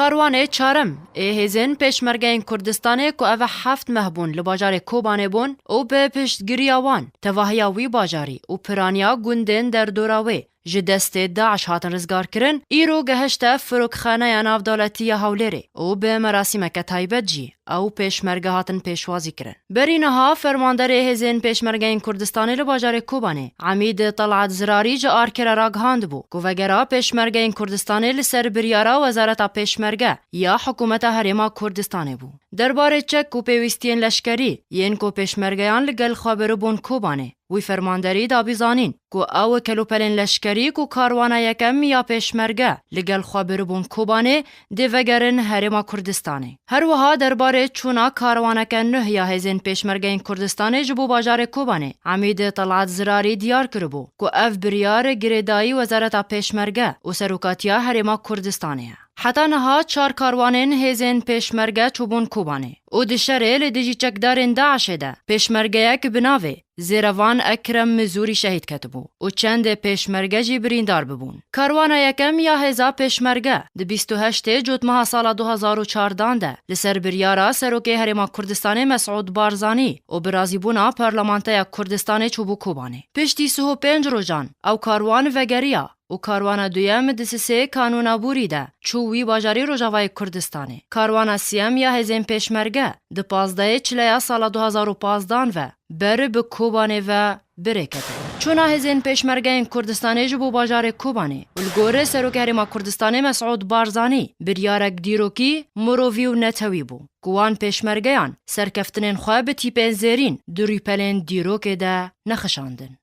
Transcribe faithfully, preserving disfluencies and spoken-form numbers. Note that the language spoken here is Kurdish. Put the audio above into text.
Karwanê çarem ê hêzên Pêşmergeyên Kurdistanê ku ev heft meh bûn li bajarê Kobanê bûn û bi piştgiriya wan tevahiya wî bajarî û piraniya gundên derdora wê ji destê DAIŞ hatin rizgarkirin, îro gehişte Firokxaneya Navdewletî ya Hewlêrê û bi merasîmeke taybet jî ew pêşmerge hatin pêşwazîkirin. Berî niha fermanderê Hêzên Pêşmergeyên Kurdistanê li bajarê Kobanê, Emîd Telat Zirarî ji Arkerê ragihandibû ku vegera Pêşmergeyên Kurdistanê li ser biryara Wezareta Pêşmerge ya Hikûmeta Herêma Kurdistanê bû. Derbarê çek û pêwîstiyên leşkerî yên ku pêşmergeyan li gel xwe biribûn Kobanê, wî fermanderî dabî zanîn ku ew kelûpelên leşkerî ku karwana yekem ya pêşmerge li gel xwe biribûn Kobanê dê vegerin Herêma Kurdistanê. Her wiha derbarê çûna karwaneke nuh ya hêzên Pêşmergeyên Kurdistanê ji bo bajarê Kobanê, Emîd Telat Zirarî diyar kiribû ku ev biryar girêdayî Wezareta Pêşmerge û Serokatiya Herêma Kurdistanê ye. Heta niha çar karwanên hêzên Pêşmerge çûbûn Kobanê û di şerê li dijî çekdarên DAIŞê de pêşmergeyek bi navê Zêrevan Ekrem Mizûrî şehîd ketibû û çendê pêşmerge jî birîndar bibûn. Karwana yekem ya hêza pêşmerge di bîst û heştê Cotmeha sala du hazar û çardan de li ser biryara Serokê Herêma Kurdistanê Mesûd Barzanî û bi razîbûna Parlamentoya Kurdistanê çûbû Kobanê. Piştî sih û pênc rojan ew karwan vegeriya û karwana duyem di sisê Kanûna Borî de çû wî bajarî Rojavayê Kurdistanê. Karwana siyem ya hêzên pêşmerge di pazdehê Çileya sala du hazar û pazdan ve ber bi Kobanê ve birêketibû. Çûna hêzên pêşmergeyên Kurdistanê ji bo bajarê Kobanê û li gorî Serokê Herêma Kurdistanê Mesûd Barzanî biryarek dîrokî, mirovî û netewî bû ku wan pêşmergeyan serkeftinên xwe bi tîpên zêrîn di rûpelên dîrokê de nexişandin.